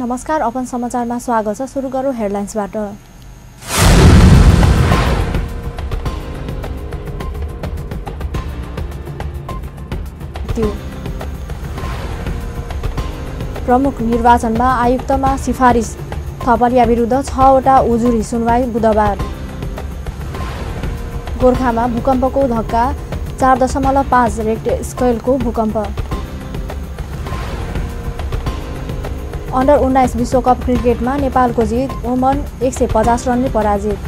नमस्कार, अपन समाचारमा स्वागत छ। सुरु गरौँ हेडलाइन्सबाट। प्रमुख निर्वाचनमा आयुक्तमा सिफारिस, थपलिया विरुद्ध 6वटा उजुरी सुनवाई बुधबार। गोर्खामा भूकम्पको धक्का, 4.5 रेक्टर स्केलको भूकम्प। अन्डर 19 विश्वकप क्रिकेटमा नेपालको जित, ओमन 150 रनले पराजित।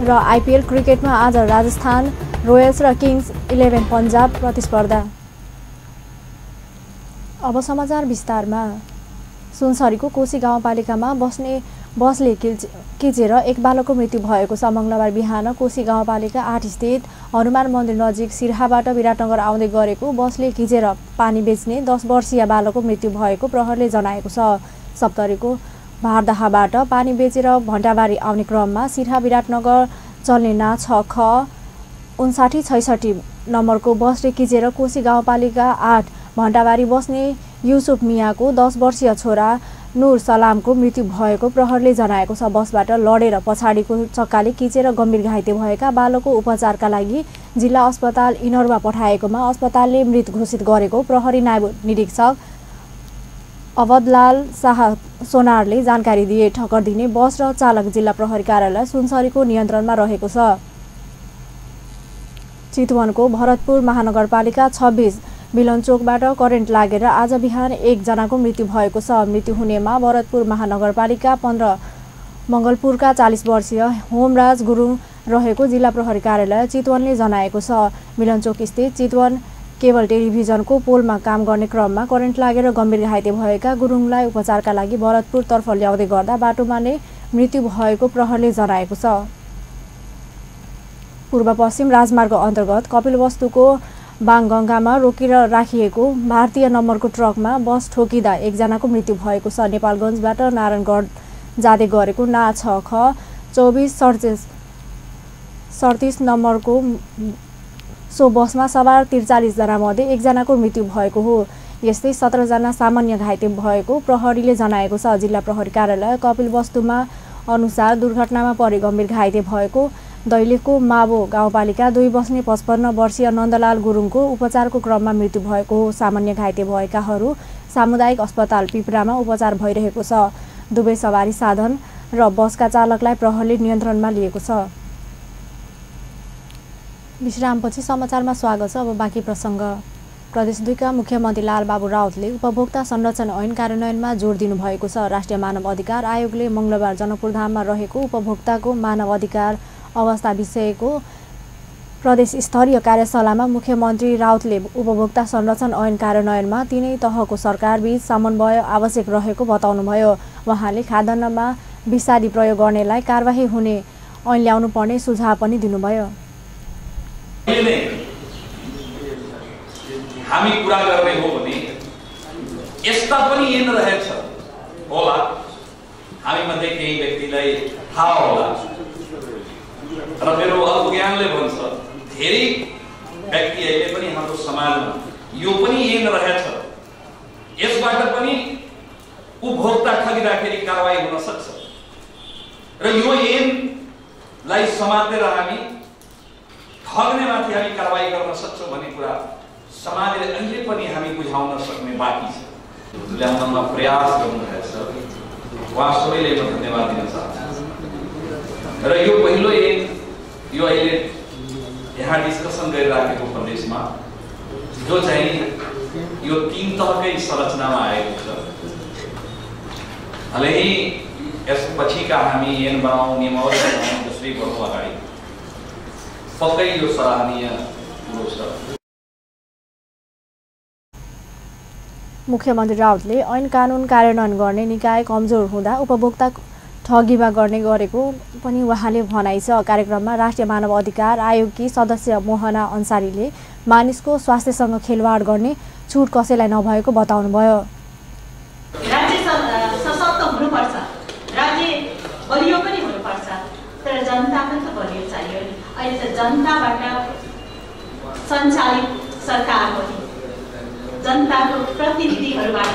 र आइपिएल क्रिकेटमा आज राजस्थान रोयल्स र किङ्स 11 पन्जाब प्रतिस्पर्धा। अब समाचार विस्तारमा। सुनसरीको कोशी गाउँपालिकामा बसले किचेर एक बालकको मृत्यु भएको छ। मङ्गलबार बिहान कोशी गाउँपालिका 8 स्थित हनुमान मन्दिर नजिक सिराहाबाट विराटनगर आउँदै गरेको बसले किचेर पानी बेच्ने 10 वर्षीय बालकको मृत्यु भएको प्रहरले जनाएको छ। सप्तरीको भारदाहाबाट पानी बेचेर भण्डाबारी आउने क्रममा सिराहा विराटनगर चल्ने ना 6ख 5966 नम्बरको बसले किचेर कोशी गाउँपालिका 8 भण्डाबारी बस्ने युसुफ मियाको 10 वर्षीय छोरा नुर सलामको मृत्यु भएको प्रहरले जनाएको छ। बसबाट लडेर पछाडिको चक्काले किचेर गम्भीर घाइते भएका बालकको उपचारका लागि जिल्ला अस्पताल इनरमा पठाएकोमा अस्पतालले मृत घोषित गरेको प्रहरी नायब निरीक्षक अवधलाल शाह सोनारले जानकारी दिए। ठक्कर दिने बस र चालक जिल्ला प्रहरी कार्यालय सुनसरीको नियन्त्रणमा रहेको छ। चितवनको भरतपुर महानगरपालिका 26 बिलनचोकबाट करेन्ट लागेर आज बिहान 1 जनाको मृत्यु भएको छ। मृत्यु हुनेमा भरतपुर महानगरपालिका 15 मङ्गलपुरका 40 वर्षीय होमराज गुरुङ रहेको जिल्ला प्रहरी कार्यालय चितवनले जनाएको छ। बिलनचोक स्थित चितवन केबल टेलिभिजनको पोलमा काम गर्ने क्रममा करेन्ट लागेर गम्भीर घाइते भएका गुरुङलाई उपचारका लागि भरतपुरतर्फ ल्याउँदै गर्दा बाटोमा नै मृत्यु भएको प्रहरले जनाएको छ। पूर्व पश्चिम राजमार्ग अन्तर्गत कपिलवस्तुको बाङगङ्गामा रोकेर राखिएको भारतीय नम्बरको ट्रकमा बस ठोकिँदा 1 जनाको मृत्यु भएको छ। नेपालगञ्जबाट नारायणगढ जाँदै गरेको ना 6ख 2437 नम्बरको सो बसमा सवार 43 जनामध्ये 1 जनाको मृत्यु भएको हो। यस्तै 17 जना सामान्य घाइते भएको प्रहरीले जनाएको छ। जिल्ला प्रहरी कार्यालय कपिलवस्तुमा अनुसार दुर्घटनामा परि गम्भीर घाइते भएको दैलेखको मावो गाउँपालिका 2 बस्ने 55 वर्षीय नन्दलाल गुरुङको उपचारको क्रममा मृत्यु भएको हो। सामान्य घाइते भएकाहरू सामुदायिक अस्पताल पिपरामा उपचार भइरहेको छ। दुवै सवारी साधन र बसका चालकलाई प्रहरीले नियन्त्रणमा लिएको छ। विश्रामपछि समाचारमा स्वागत छ। अब बाँकी प्रसङ्ग। प्रदेश 2 का मुख्यमन्त्री लालबाबु राउतले उपभोक्ता संरक्षण ऐन कार्यान्वयनमा जोड दिनुभएको छ। राष्ट्रिय मानव अधिकार आयोगले मङ्गलबार जनकपुरधाममा रहेको उपभोक्ताको मानव अधिकार अवस्था विषयको प्रदेश स्तरीय कार्यशालामा मुख्यमन्त्री राउतले उपभोक्ता संरक्षण ऐन कार्यान्वयनमा तीनै तहको सरकारबीच समन्वय आवश्यक रहेको बताउनुभयो। उहाँले खाद्यान्नमा विषादी प्रयोग गर्नेलाई कारबाही हुने ऐन ल्याउनु पर्ने सुझाव पनि दिनुभयो। हामी कुरा गर्ने हो भने यस्ता पनि ऐन रहेछ होला, हामी मध्ये केही व्यक्तिलाई थाहा होला र मेरो अज्ञानले भन्छ धेरै व्यक्ति अहिले पनि हाम्रो समाजमा यो पनि ऐन रहेछ, यसबाट पनि उपभोक्ता ठगिँदाखेरि कारबाही हुन सक्छ र यो ऐनलाई समातेर हामी ठग्नेमाथि हामी कारबाही गर्न सक्छौँ भन्ने कुरा समाजले अहिले पनि हामी बुझाउन सक्ने बाँकी छ। ल्याउनमा प्रयास गर्नुहुँदैछ, उहाँ सबैले म धन्यवाद दिन चाहन्छु। र यो पहिलो ऐन यो अहिले यहाँ डिस्कसन गरिराखेको प्रदेशमा जो चाहिँ यो 3 तहकै संरचनामा आएको छ। हालै यसपछिका हामी ऐन बनाउँ, नियमावली बनाउँ, जसरी बढ्नु अगाडि पक्कै यो सराहनीय कुरो छ। मुख्यमन्त्री राउतले ऐन कानुन कार्यान्वयन गर्ने निकाय कमजोर हुँदा उपभोक्ता ठगीमा गर्ने गरेको पनि उहाँले भनाइ छ। कार्यक्रममा राष्ट्रिय मानव अधिकार आयोगकी सदस्य मोहना अन्सारीले मानिसको स्वास्थ्यसँग खेलवाड गर्ने छुट कसैलाई नभएको बताउनुभयो। राज्य सशक्त हुनुपर्छ, राज्य बलियो पनि हुनुपर्छ, तर जनता पनि त बलियो चाहियो। अहिले त जनताबाट सञ्चालित सरकार हो, जनताको प्रतिनिधिहरूबाट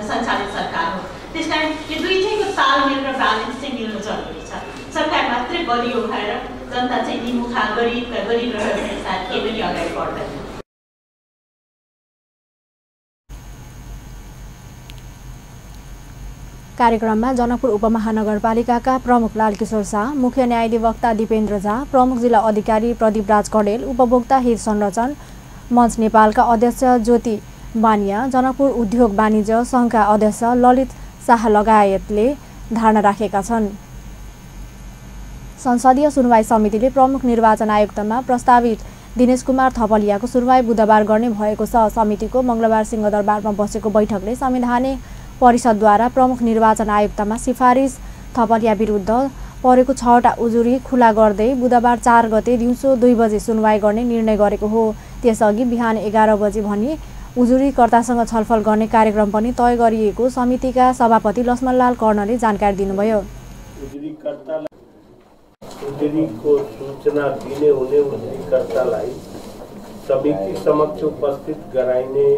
सञ्चालित सरकार हो। त्यसकारण यो दुईटैको तालमेल र ब्यालेन्स चाहिँ मिल्नु जरुरी छ। सरकार मात्रै बलियो भएर जनता चाहिँ निमुखा गरिब रह्यो भने साथ केही पनि अगाडि बढ्दैन। कार्यक्रममा जनकपुर उपमहानगरपालिकाका प्रमुख लालकिशोर शाह, मुख्य न्यायाधिवक्ता दिपेन्द्र झा, प्रमुख जिल्ला अधिकारी प्रदीप राज कडेल, उपभोक्ता हित संरक्षण मञ्च नेपालका अध्यक्ष ज्योति बानिया, जनकपुर उद्योग वाणिज्य सङ्घका अध्यक्ष ललित शाह लगायतले धारणा राखेका छन्। संसदीय सुनवाई समितिले प्रमुख निर्वाचन आयुक्तमा प्रस्तावित दिनेश कुमार थपलियाको सुनवाई बुधबार गर्ने भएको छ। समितिको मङ्गलबार सिंहदरबारमा बसेको बैठकले संवैधानिक परिषदद्वारा प्रमुख निर्वाचन आयुक्तमा सिफारिस थपलिया विरुद्ध परेको 6वटा उजुरी खुला गर्दै बुधबार 4 गते दिउँसो 2 बजे सुनवाई गर्ने निर्णय गरेको हो। त्यसअघि बिहान 11 बजे भनी उजुरीकर्तासँग छलफल गर्ने कार्यक्रम पनि तय गरिएको समितिका सभापति लक्ष्मणलाल कर्णले जानकारी दिनुभयो। उजुरीको सूचना दिने हुने उजुरीकर्तालाई समिति समक्ष उपस्थित गराइने,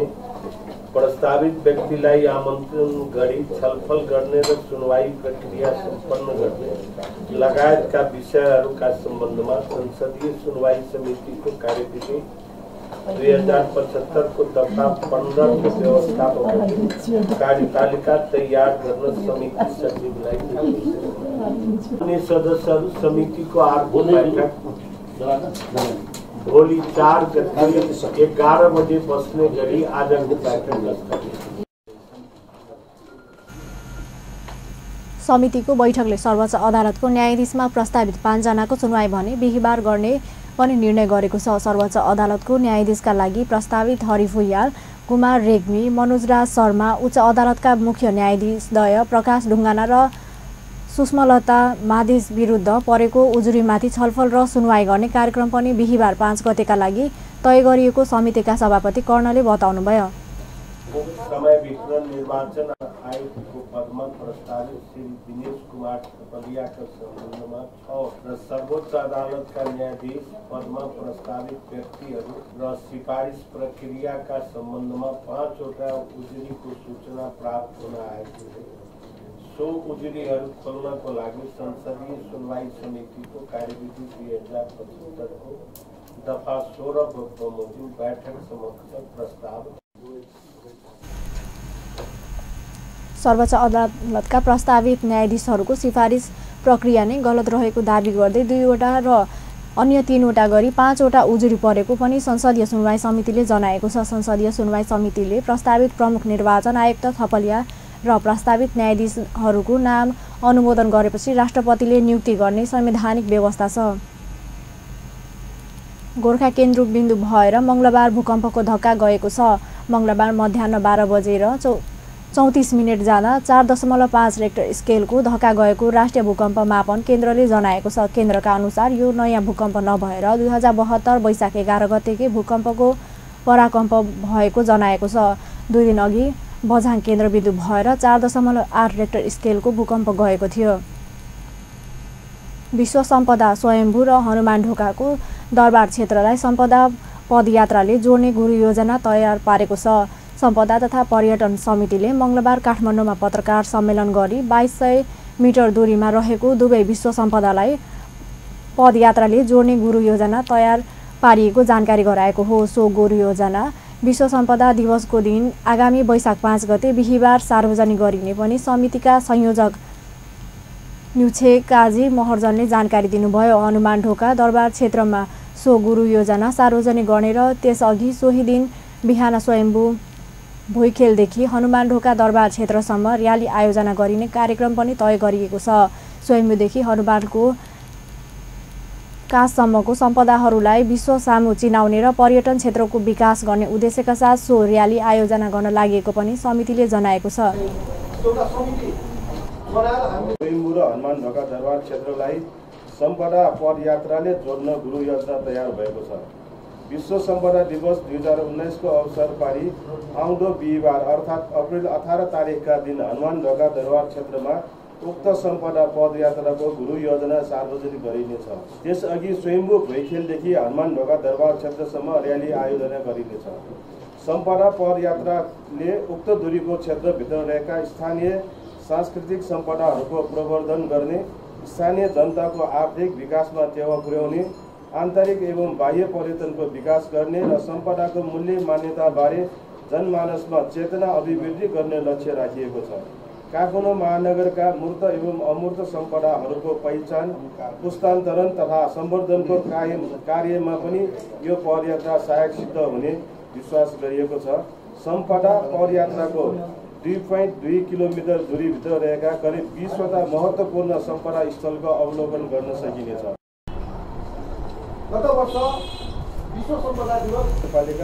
प्रस्तावित व्यक्तिलाई आमन्त्रण गरी छलफल गर्ने र सुनवाई प्रक्रिया सम्पन्न गर्ने लगायतका विषयहरूका सम्बन्धमा संसदीय सुनवाई समितिको कार्यविधि 2075 को दफा 15 को व्यवस्थापक कार्यतालिका तयार गर्न समिति सचिवलाई अन्य सदस्यहरू समितिको अर्को बैठक भोलि 4 गते 11 बजे बस्ने गरी आजको बैठक स्थगित। समितिको बैठकले सर्वोच्च अदालतको न्यायाधीशमा प्रस्तावित 5 जनाको सुनवाई भने बिहीबार गर्ने पनि निर्णय गरेको छ। सर्वोच्च अदालतको न्यायाधीशका लागि प्रस्तावित हरि फुयाल, कुमार रेग्मी, मनोजराज शर्मा, उच्च अदालतका मुख्य न्यायाधीशद्वय प्रकाश ढुङ्गाना र सुषमलता माधिस विरुद्ध परेको उजुरीमाथि छलफल र सुनवाई गर्ने कार्यक्रम पनि बिहीबार 5 गतेका लागि तय गरिएको समितिका सभापति कर्णले बताउनुभयो। समयभित्र निर्वाचन आयोगको पदमा प्रस्तावित श्री दिनेश कुमार थपलियाका सम्बन्धमा 6 र सर्वोच्च अदालतका न्यायाधीश पदमा प्रस्तावित व्यक्तिहरू र सिफारिस प्रक्रियाका सम्बन्धमा 5 वटा उजुरीको सूचना प्राप्त हुन आएको छ। सो उजुरीहरू खोल्नको लागि संसदीय सुनवाई समितिको कार्यविधि 2075 को दफा 16 बमोजिम बैठक समक्ष प्रस्ताव। सर्वोच्च अदालतका प्रस्तावित न्यायाधीशहरूको सिफारिस प्रक्रिया नै गलत रहेको दाबी गर्दै 2 वटा र अन्य 3 वटा गरी 5 वटा उजुरी परेको पनि संसदीय सुनवाई समितिले जनाएको छ। संसदीय सुनवाई समितिले प्रस्तावित प्रमुख निर्वाचन आयुक्त थपलिया र प्रस्तावित न्यायाधीशहरूको नाम अनुमोदन गरेपछि राष्ट्रपतिले नियुक्ति गर्ने संवैधानिक व्यवस्था छ। गोर्खा केन्द्रबिन्दु भएर मङ्गलबार भूकम्पको धक्का गएको छ। मङ्गलबार मध्याह्न 12 बजेर 34 मिनेट जाँदा 4.5 रेक्टर स्केलको धक्का गएको राष्ट्रिय भूकम्प मापन केन्द्रले जनाएको छ। केन्द्रका अनुसार यो नयाँ भूकम्प नभएर 2072 वैशाख 11 गतेकै भूकम्पको पराकम्प भएको जनाएको छ। 2 दिन अघि बझाङ केन्द्रबिन्दु भएर 4.8 रेक्टर स्केलको भूकम्प गएको थियो। विश्व सम्पदा स्वयम्भू र हनुमान ढोकाको दरबार क्षेत्रलाई सम्पदा पदयात्राले जोड्ने गुरु योजना तयार पारेको छ। सम्पदा तथा पर्यटन समितिले मङ्गलबार काठमाडौँमा पत्रकार सम्मेलन गरी 2200 मिटर दूरीमा रहेको दुवै विश्व सम्पदालाई पदयात्राले जोड्ने गुरु योजना तयार पारिएको जानकारी गराएको हो। सो गुरु योजना विश्व सम्पदा दिवसको दिन आगामी वैशाख 5 गते बिहीबार सार्वजनिक गरिने पनि समितिका संयोजक न्युछे काजी महर्जनले जानकारी दिनुभयो। हनुमान ढोका दरबार क्षेत्रमा सो गुरु योजना सार्वजनिक गर्ने र त्यसअघि सोही दिन बिहान स्वयम्भू भुइँखेलदेखि हनुमान ढोका दरबार क्षेत्रसम्म र्याली आयोजना गरिने कार्यक्रम पनि तय गरिएको छ। स्वयम्भूदेखि हनुमानको काससम्मको सम्पदाहरूलाई विश्व सामु चिनाउने र पर्यटन क्षेत्रको विकास गर्ने उद्देश्यका साथ सो र्याली आयोजना गर्न लागेको पनि समितिले जनाएको छ। स्वयम्भू र हनुमान ढोका दरबार क्षेत्रलाई सम्पदा पदयात्राले जोड्न गुरु योजना तयार भएको छ। विश्व सम्पदा दिवस 2019 को अवसर पारी आउँदो बिहीबार अर्थात् अप्रिल 18 तारिखका दिन हनुमान ढोका दरबार क्षेत्रमा उक्त सम्पदा पदयात्राको गुरु योजना सार्वजनिक गरिनेछ। त्यसअघि स्वयम्भू भुइँखेलदेखि हनुमान ढोका दरबार क्षेत्रसम्म र्याली आयोजना गरिनेछ। सम्पदा पदयात्राले उक्त दूरीको क्षेत्रभित्र रहेका स्थानीय सांस्कृतिक सम्पदाहरूको प्रवर्धन गर्ने, स्थानीय जनताको आर्थिक विकासमा टेवा पुर्याउने, आन्तरिक एवं बाह्य पर्यटनको विकास गर्ने र सम्पदाको मूल्य मान्यताबारे जनमानसमा चेतना अभिवृद्धि गर्ने लक्ष्य राखिएको छ। काठमाडौँ महानगरका मूर्त एवं अमूर्त सम्पदाहरूको पहिचान, पुस्तान्तरण तथा सम्वर्धनको कार्यमा पनि यो पदयात्रा सहायक सिद्ध हुने विश्वास गरिएको छ। सम्पदा पदयात्राको 2.2 किलोमिटर दूरीभित्र रहेका करिब 20वटा महत्त्वपूर्ण सम्पदा स्थलको अवलोकन गर्न सकिनेछ। गत वर्ष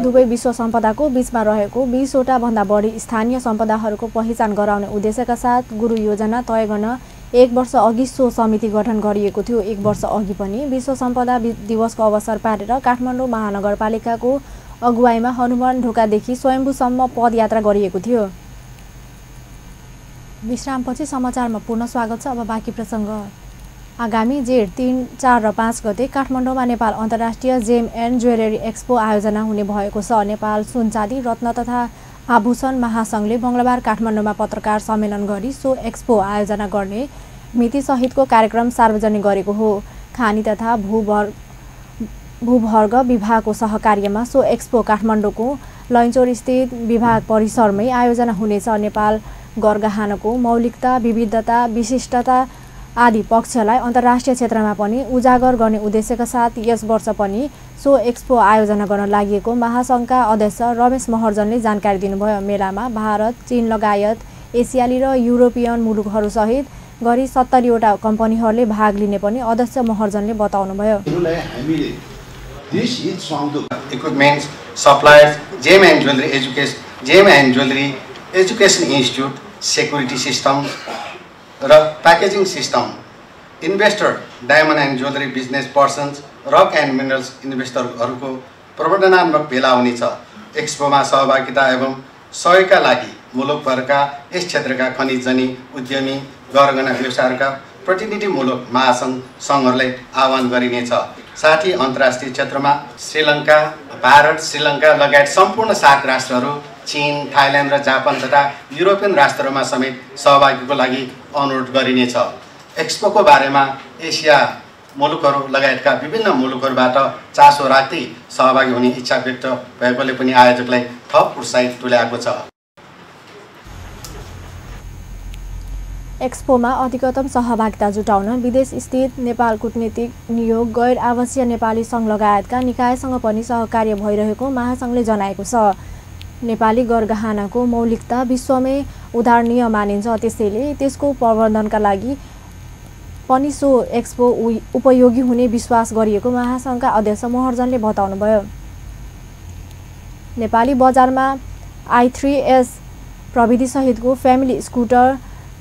दुवै विश्व सम्पदाको बीचमा रहेको 20वटा भन्दा बढी स्थानीय सम्पदाहरूको पहिचान गराउने उद्देश्यका साथ गुरु योजना तय गर्न 1 वर्ष अघि सो समिति गठन गरिएको थियो। 1 वर्ष अघि पनि विश्व सम्पदा दिवसको अवसर पारेर काठमाडौँ महानगरपालिकाको अगुवाईमा हनुमान ढोकादेखि स्वयम्भूसम्म पदयात्रा गरिएको थियो। विश्रामपछि समाचारमा पुनः स्वागत छ। अब बाँकी प्रसङ्ग। आगामी जेठ 3, 4 र 5 गते काठमाडौँमा नेपाल अन्तर्राष्ट्रिय जेम एन्ड ज्वेलरी एक्सपो आयोजना हुने भएको छ। नेपाल सुन चाँदी रत्न तथा आभूषण महासङ्घले मङ्गलबार काठमाडौँमा पत्रकार सम्मेलन गरी सो एक्सपो आयोजना गर्ने मितिसहितको कार्यक्रम सार्वजनिक गरेको हो। खानी तथा भूभर्ग विभागको सहकार्यमा सो एक्सपो काठमाडौँको लैनचौर स्थित विभाग परिसरमै आयोजना हुनेछ। नेपाल गरगहनाको मौलिकता, विविधता, विशिष्टता आदि पक्षलाई अन्तर्राष्ट्रिय क्षेत्रमा पनि उजागर गर्ने उद्देश्यका साथ यस वर्ष पनि सो एक्सपो आयोजना गर्न लागि महासङ्घका अध्यक्ष रमेश महर्जनले जानकारी दिनुभयो। मेलामा भारत, चीन लगायत एसियाली र युरोपियन मुलुकहरूसहित गरी 70वटा कम्पनीहरूले भाग लिने पनि अध्यक्ष महर्जनले बताउनुभयो। Equipment suppliers, Gem and Jewelry Education Institute, Security System र Packaging System, Investor, Diamond and Jewelry Business Persons, Rock and Minerals इन्भेस्टरहरूको प्रवर्धनात्मक भेला हुनेछ। एक्सपोमा सहभागिता एवं सहयोगका लागि मुलुकभरका यस क्षेत्रका खनिजजनी उद्यमी, गरगहना व्यवसायका प्रतिनिधिमूलक महासङ्घ सङ्घहरूलाई आह्वान गरिनेछ। साथै अन्तर्राष्ट्रिय क्षेत्रमा श्रीलङ्का, भारत, श्रीलङ्का लगायत सम्पूर्ण 7 राष्ट्रहरू, चीन, थाइल्यान्ड र जापान तथा युरोपियन राष्ट्रहरूमा समेत सहभागीको लागि अनुरोध गरिनेछ। एक्सपोको बारेमा एसिया मुलुकहरू लगायतका विभिन्न मुलुकहरूबाट चासो राख्दै सहभागी हुने इच्छा व्यक्त भएकोले पनि आयोजकलाई थप उत्साहित तुल्याएको छ। एक्सपोमा अधिकतम सहभागिता जुटाउन विदेश स्थित नेपाल कूटनीतिक नियोग, गैर आवासीय नेपाली सङ्घ लगायतका निकायसँग पनि सहकार्य भइरहेको महासङ्घले जनाएको छ। नेपाली गरगहनाको मौलिकता विश्वमै उदाहरणीय मानिन्छ, त्यसैले त्यसको प्रवर्धनका लागि पनि सो एक्सपो उपयोगी हुने विश्वास गरिएको महासङ्घका अध्यक्ष महर्जनले बताउनुभयो। नेपाली बजारमा i3s प्रविधिसहितको फ्यामिली स्कुटर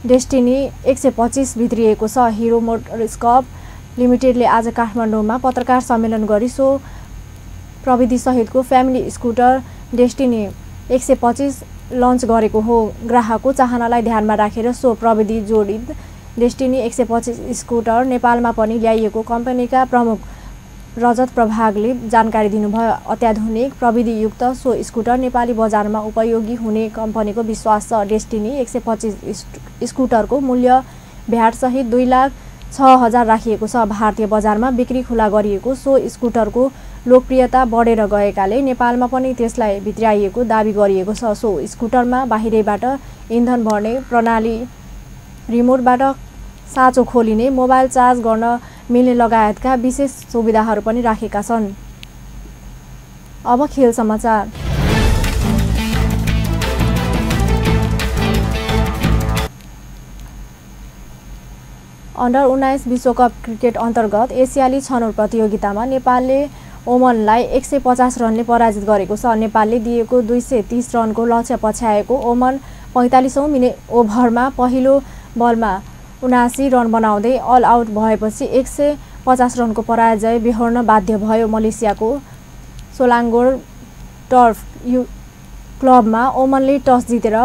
डेस्टिनी 125 भित्रिएको छ। हिरो मोटरस्कप लिमिटेडले आज काठमाडौँमा पत्रकार सम्मेलन गरी सो प्रविधिसहितको फ्यामिली स्कुटर डेस्टिनी 125 लन्च गरेको हो। ग्राहकको चाहनालाई ध्यानमा राखेर सो प्रविधि जोडित डेस्टिनी 125 स्कुटर नेपालमा पनि ल्याइएको कम्पनीका प्रमुख रजत प्रभागले जानकारी दिनुभयो। अत्याधुनिक प्रविधियुक्त सो स्कुटर नेपाली बजारमा उपयोगी हुने कम्पनीको विश्वास छ। डेस्टिनी 125 स्कुटरको मूल्य भ्याटसहित 2,06,000 राखिएको छ। भारतीय बजारमा बिक्री खुला गरिएको सो स्कुटरको लोकप्रियता बढेर गएकाले नेपालमा पनि त्यसलाई भित्र्याइएको दाबी गरिएको छ। सो स्कुटरमा बाहिरैबाट इन्धन भर्ने प्रणाली, रिमोटबाट साँचो खोलिने, मोबाइल चार्ज गर्न मिल्ने लगायतका विशेष सुविधाहरू पनि राखेका छन्। अब खेल समाचार। अन्डर 19 विश्वकप क्रिकेट अन्तर्गत एसियाली छनौट प्रतियोगितामा नेपालले ओमनलाई 150 रनले पराजित गरेको छ। नेपालले दिएको 230 रनको लक्ष्य पछ्याएको ओमन 45औं ओभरमा पहिलो बलमा 79 रन बनाउँदै अल आउट भएपछि 150 रनको पराजय बेहोर्न बाध्य भयो। मलेसियाको सोलाङ्गोर टर्फ क्लबमा ओमनले टस जितेर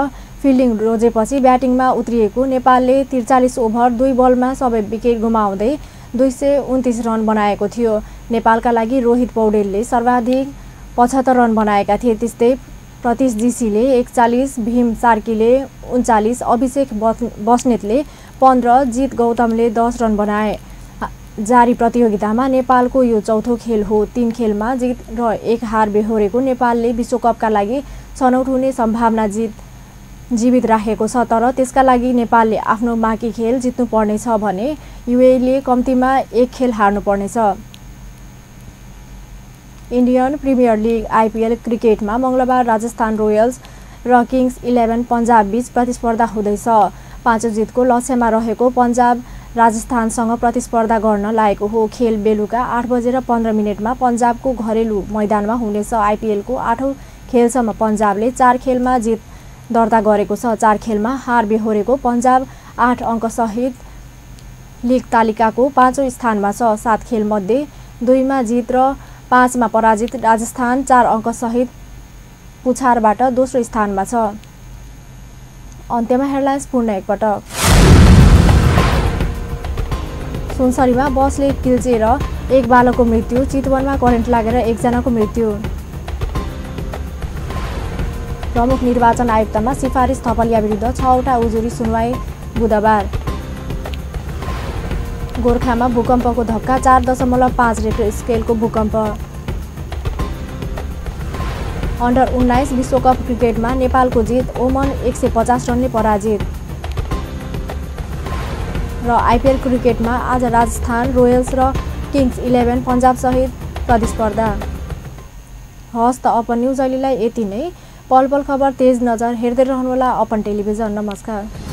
फिल्डिङ रोजेपछि ब्याटिङमा उत्रिएको नेपालले 43 ओभर 2 बलमा सबै विकेट गुमाउँदै 229 रन बनाएको थियो। नेपालका लागि रोहित पौडेलले सर्वाधिक 75 रन बनाएका थिए। त्यस्तै प्रतीश जीसीले 41, भीम सार्कीले 39, अभिषेक बस्नेतले 15, जित गौतमले 10 रन बनाए। जारी प्रतियोगितामा नेपालको यो चौथो खेल हो। 3 खेलमा जित र 1 हार बेहोरेको नेपालले विश्वकपका लागि छनौट हुने सम्भावना जीवित राखेको छ। तर त्यसका लागि नेपालले आफ्नो बाँकी खेल जित्नुपर्नेछ भने युएईले कम्तीमा 1 खेल हार्नुपर्नेछ। इन्डियन प्रिमियर लिग आइपिएल क्रिकेटमा मङ्गलबार राजस्थान रोयल्स र किङ्स 11 पन्जाब बीच प्रतिस्पर्धा हुँदैछ। 5 जितको लक्ष्यमा रहेको पन्जाब राजस्थानसँग प्रतिस्पर्धा गर्न लागेको हो। खेल बेलुका 8:15 पन्जाबको घरेलु मैदानमा हुनेछ। आइपिएलको 8औं खेलसम्म पन्जाबले 4 खेलमा जित दर्ता गरेको छ। 4 खेलमा हार बेहोरेको पन्जाब 8 अङ्कसहित लिग तालिकाको 5औं स्थानमा छ। 7 खेलमध्ये 2मा जित र 5मा पराजित राजस्थान 4 अङ्कसहित पुछारबाट दोस्रो स्थानमा छ। अन्त्यमा हेडलाइन्स पुनः एकपटक। सुनसरीमा बसले किल्चेर 1 बालकको मृत्यु। चितवनमा करेन्ट लागेर 1 जनाको मृत्यु। प्रमुख निर्वाचन आयुक्तमा सिफारिस थपलिया विरुद्ध 6वटा उजुरी सुनवाई बुधबार। गोरखामा भूकम्पको धक्का 4.5 रेक्टर स्केलको भूकम्प। अन्डर 19 विश्वकप क्रिकेटमा नेपालको जित। ओमन 150 रनले पराजित। र आइपिएल क्रिकेटमा आज राजस्थान रोयल्स र किङ्स 11 पन्जाब सहित प्रतिस्पर्धा। हस् त अपन न्युज अहिलेलाई यति नै। पल पल खबर तेज नजर हेर्दै रहनुहोला अपन टेलिभिजन। नमस्कार।